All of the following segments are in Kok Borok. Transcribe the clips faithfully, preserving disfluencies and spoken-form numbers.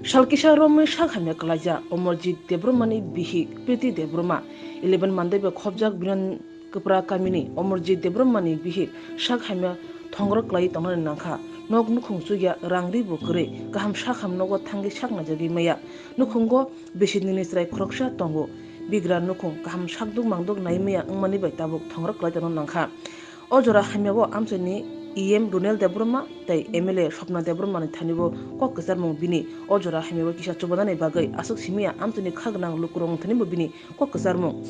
Salkisa romwi sak hamya kwlaijak Omorjit Debbarmani bihik Priti Debbarma, eleven Mandaiba khobjak Biran Kwpra kamini Omorjit Debbarmani bihik sak hamya thongrok kwlaiwi tongnani nangkha. Nok nukhung chukya, rang ri bo kwrwi, kaham sak ham nogo thangwi sak naijagwi maya. Nukhungo bisi nini chwrai khoroksa tongo. Bigra nukhung kaham sakduk mangduk nai maya wngmani bai tabuk thongrok kwlai tongna nangkha. O jora hamya o amchaini E M Runel Debbarma tei M L A Swapna Debbarmani thani bo kok kwcharmung bini. O jora hamya o kisa chubanani bagwi aswk simi ya amchaini kha gwnang lukurok wngthani bo bini kok kwcharmung.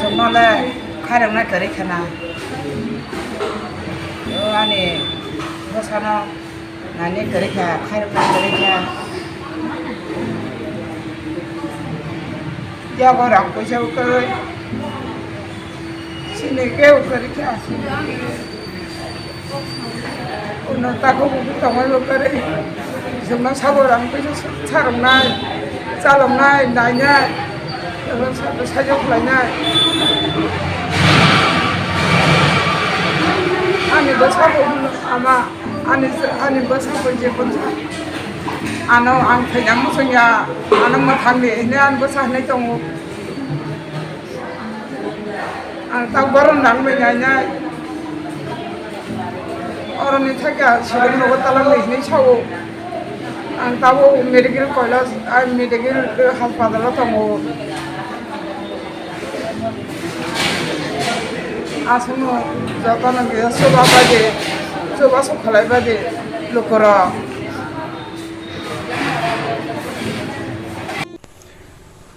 Chwngno le khairoknai kwrwi khana. O ani bwsano nainai kwrwi kha, khairoknai kwrwi kha. Yago rang puisa bo kwrwi. Sini kebo kwrwi kha. Uno takhuk bo tongwi bo kwrwi. Chwngno sabo rang puisa saroknai, chaloknai, nainai. Abo sabo saijo khlainai. Ani bwsa bo ama, ani, ani bwsa bo je bwsa. Ano ang thaijakno chwngya, ano mwthangni hwnwi ani bwsa hinwi tongo. Ang tak bohrok nangbai nainai. Oroni thakya siring nogo talangni hinwi sao. Ang tabuk medical college, ah, medical hospital o tongo. Aswkno jotono khe chuba bai di, chubasu khlai bai di lukurok.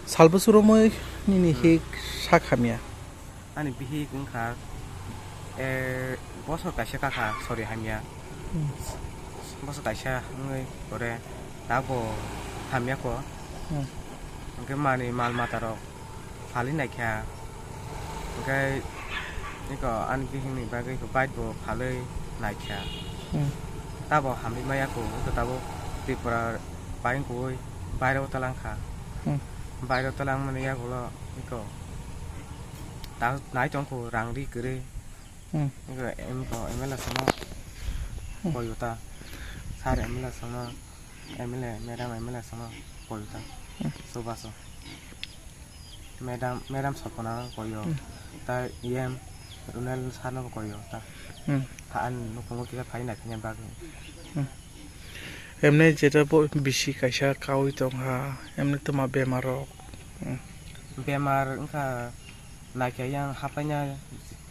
Salbwswk romwi nini hik sak hamya? Ani bihik wngkha, eh, bosor kaisa kakha sori hamya. Hmm. Bosor kaisa wngwi pore tabuk hamya kho. Hmm. Hwnkhe mani mal matarok phalwi naikha. Hwnkhe eko ani bihikni bagwi eko bike bo phalwi naikha. Hmm. Tabuk hamwi maya kho, wngkhe tabuk Tripura bai wngkha, bairo talangkha. Hmm. Bairo talangmani yagulo eko ta nai tongkho rang ri kwrwi. Hmm. Eko M P, M L A sono Hmm. koyo ta. Sir M L A sono, M L A, madam M L A sono koyo ta. Hmm. Sobaso. Madam, madam Sapna koyo. Hmm. Ta E M Runel sano koyo ta. Hmm. Ha, ani nukhungo kisa phai naikhe bagwi. Hmm. Emne jeta bo bisi kaisa kaui tongkha, emne twma bemar rok. Hmm. Bemar wngkha naikha yang hapaina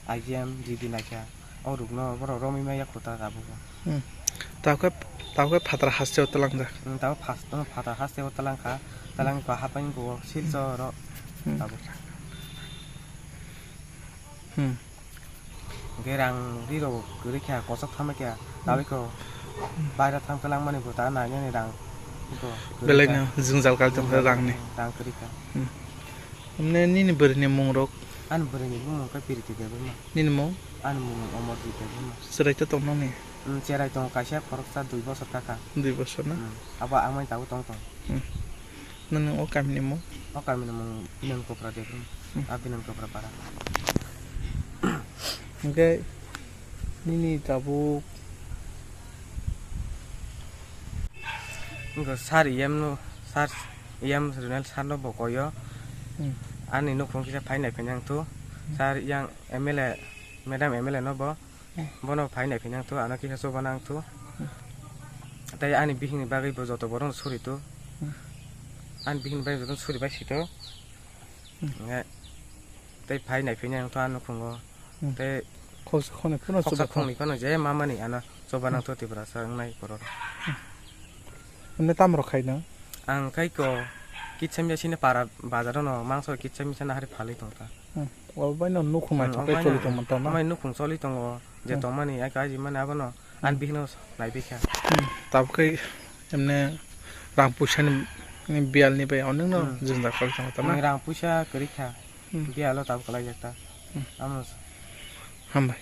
I G M G D naikha. O rukno borok romwi maya kho ta tabuk. Hmm. Tabuk khe, tabuk khe phatar haste o twlangjak. Hmm, tabuk phas-, tabuk phatar haste o twlangkha. Twlangwi ba hapaini kok o Silchar o Hmm. tabuk. Hmm. Hwnkhe rang ri rok kwrwi kha, kochok thamwi kha, Hmm. tabukhe baira thang twlangmani bo ta nainani rang iko kwrwi Belai kha. no jwngjal kal tong kha rang ni. Rang kwrwi kha. Hmm. Emne nini bwrwi ni mung rok? Ani bwrwi ni bumung khe Piriti Debbarma. Nini mung? Ani mung Omorjit Debbarma. Chwrai to tong nani? Hmm, cherai tongo, kaisa khoroksa dui bosor kha kha. Dui bosor na? Hmm. Abo ang mai tabuk tong tong. Hmm. Nini o kami ni mung? O kami ni mung Binan Kopra Debbarma. Hmm. A Binan Kopra para. Hwnkhe nini tabuk? Wngkha sir E M no, sir E M Runel sir no bo koyo. Hmm. Ani nukhung kisa phai nai phai nang thu. Hmm. Sir yang M L A, madam M L A no bo. Hmm. Bono phai nai phai nang thu, ano kisa chuba nang thu. Hmm. Tei ani bihikni bagwi bo joto borok no suri thu. Hmm. Ani bihikni bagwi joto no suri bai si thu. Hmm. Nge, tei phai nai phai nang thu ano nukhungo. Hmm. Tei Khoksa khokni phano khoksa chuba kha. Khokni phano je mamani ano chuba nang thu Tiprasa wngnai borok. Hmm. Emne tamo rok khai nang? Ang khai ko kitsa misa sini para bazar no mangso kitsa misa nahari phalwi tong ta. Hmm. O bai no nukhung Hmm, naithok o khe bai choli no. tong man tamo? Amai nukhung choli tongo, je Hmm. tongmani ai kaji mani abono Hmm. ani bihikno naibi kha. Hmm. Tabuk khe emne rang puisa ni, ni biyal ni bai onek no Hmm. jwngjal kal tong tamo? Ang rang puisa kwrwi kha. Hmm. Biyalo tabuk kwlai jak ta. Hmm. Amo. Hambai.